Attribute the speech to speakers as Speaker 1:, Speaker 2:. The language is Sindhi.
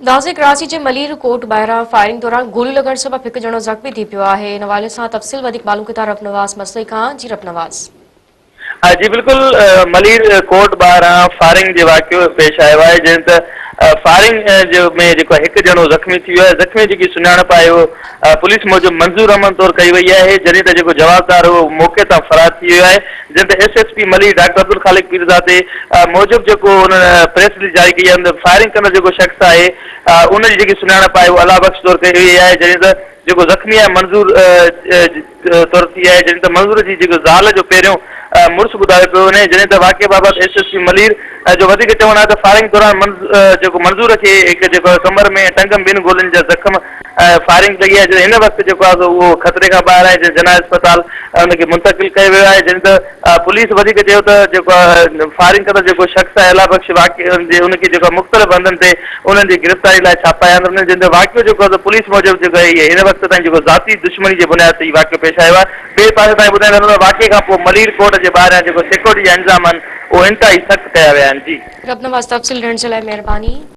Speaker 1: نازي ڪراچي جي ملير ڪورٽ ٻاهران فائرنگ دوران گوليون لڳڻ سبب هڪ ڄڻو زخمي ٿي پيو آهي. ان حوالي سان تفصيل وڌيڪ معلوم ڪندا رب نواز مسلئي کان جي رب نواز.
Speaker 2: جي بلڪل ملير ڪورٽ ٻاهران فائرنگ جي واقعو پيش آيو آهي جنهن ته فائرنگ ۾ جيڪو هڪ ڄڻو زخمي ٿي ويو آهي زخمي جيڪي سڃاڻپ آهي اهو پوليس موجب منظور احمد طور ڪئي وئي آهي جڏهن ته جيڪو جوابدار هو موقعي تان فرار ٿي ويو آهي جنهن تي S S P Malir doctor Abdul Khaliq Pirzado موجب جيڪو ان پريس رليز جاري ڪئي آهي ان ۾ فائرنگ ڪندڙ جيڪو شخص آهي ان جي جيڪي سڃاڻپ آهي اهو الله بخش طور ڪئي وئي آهي جڏهن ته جيڪو زخمي آهي منظور طور ٿي آهي جڏهن ته منظور جي جيڪو زال جو پهريون مڙس ٻڌايو پيو وڃي جڏهن ته واقعي بابت ايس ايس پي ملير جو وڌيڪ چوڻ آهي ته فائرنگ دوران جيڪو منظور کي هڪ جيڪو ڪمر ۾ ٽنگ ۾ ٻن گولين جا زخم فائرنگ لڳي آهي جڏهن هن وقت جيڪو آهي سو اهو خطري کان ٻاهر آهي جنهن جناح اسپتال ان کي منتقل ڪيو ويو آهي جڏهن ته پوليس وڌيڪ چيو ته جيڪو آهي فائرنگ ڪندڙ جيڪو شخص آهي الله بخش واقعي جي ان کي جيڪو آهي مختلف هنڌن تي انهن جي گرفتاري لاء ڇاپا آيا آهن جنهن تي واقعو جيڪو آهي سو پوليس موجب جيڪو آهي هن وقت تائين جيڪو ذاتي دشمني جي بنياد تي هي واقعو پيش آيو آهي ٻئي پاسي تائين ٻڌائيندا هلون ته واقعي کان پوء ملير ڪورٽ جي ٻاهريان جيڪو سيڪيورٽي جا انتظام آهن اهي انتهائي سخت ڪيا ويا آهن جي.
Speaker 1: رب نواز تفصيل ڏيڻ جي لاء مهرباني.